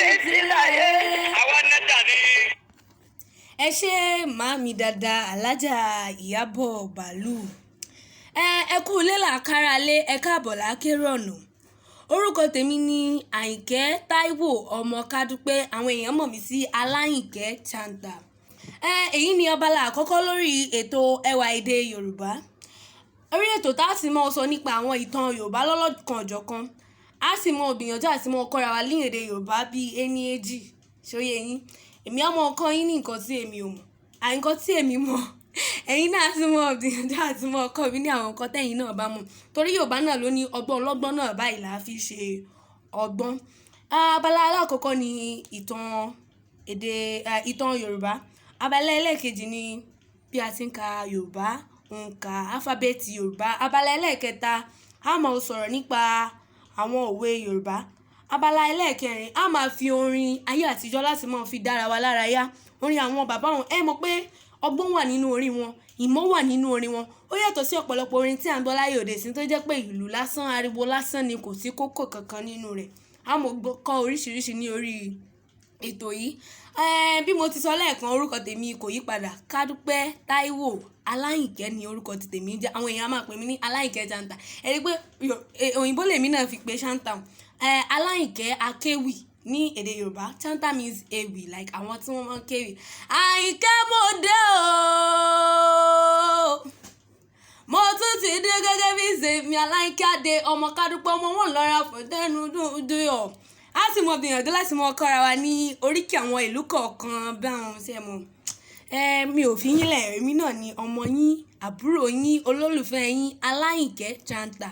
Títí láyé. Àwa nájà ni. Ẹ ṣe màámi dáadáa, Alájà Ìyábọ̀ Bàálù. Ẹ kú ilé làákàrà lé, ẹ káàbọ̀ lákèrò ọ̀nà. Orúkọ tèmi ni Àyìnkẹ́ Táíwò ọmọ Kádúpẹ́. Àwọn èèyàn mọ̀ mí sí Aláyìnkẹ́ Chanta. Èyí ni abala àkọ́kọ́ lórí ètò Ẹwà Èdè Yorùbá. Orí ètò tá a ti máa sọ nípa àwọn ìtàn Yorùbá lọ́lọ́kan-ò-jọ̀kan. A sì mọ gbìyànjú àti mọ kọ́ra wa ní èdè Yorùbá bí ení èjì. Ṣó yé yín? Èmi á mọ kọ́ yín ní nǹkan tí èmi ò mọ̀, àì nǹkan tí èmi mọ̀. Ẹ̀yin náà sì mọ gbìyànjú àti mọ kọ́ mi ní àwọn nǹkan tẹ̀yin náà bá mọ̀. Torí Yorùbá náà ló ní ọgbọ́n ọlọ́gbọ́n náà báyìí là á fi ṣe ọgbọ́n. Abala alákọ̀ọ́kọ́ ni ìtàn èdè, ìtàn Yorùbá. Abala ẹlẹ́ẹ̀kejì ni bí a ti ń ka Yorùbá, òǹkà alphabet Yorùbá. Abala ẹlẹ́ẹ̀kẹta, a máa sọ̀rọ̀ nípa àwọn òwe Yorùbá. Abala ẹlẹ́ẹ̀kẹrin, a máa fi orin ayé àtijọ́ láti máa fi dára wa lára yá. Orin àwọn bàbá wọn, ẹ mọ̀ pé ọgbọ́n wà nínú orin wọn, ìmọ̀ wà nínú orin wọn. Ó yàtọ̀ sí ọ̀pọ̀lọpọ̀ orin tí à ń gbọ́ láyé òde ìsín tó jẹ́ pé ìlú lásán, ariwo lásán ni, kò sí kókó kankan nínú rẹ̀. A mọ̀ gbọ́ kọ́ oríṣiríṣi ní orí ètò yìí. Bí mo ti sọ lẹ́ẹ̀kan, orúkọ tèmi kò yí padà. Kádúpẹ́ Táíwò Aláyìnkẹ́ ni orúkọ ti tèmi jẹ́. Àwọn èèyàn á máa pè mí ní Aláyìnkẹ́ Chanta. Ẹ rí pé òyìnbó lèmi náà fi pé Chanta. Aláyìnkẹ́ Akéwì ní èdè Yorùbá. Chanta means ewì, like àwọn tí wọ́n máa ń kéwì. Àyìnkẹ́ mo dé o. Mo tún ti dé gẹ́gẹ́ bí ìṣe mi Aláyìnkẹ́ Adé ọmọ Kádúpẹ́ ọmọ wọn lọ́ra fún tẹnu dúdú ọ̀. A sì mọ gbìyànjú láti mọ kọ́ra wa ní oríkì àwọn ìlú kọ̀ọ̀kan bí àwọn ṣe mọ̀. Mi ò fi yín lẹ̀, èmi náà ni ọmọ yín, àbúrò yín, olólùfẹ́ yín, Aláyìnkẹ́ Chanta.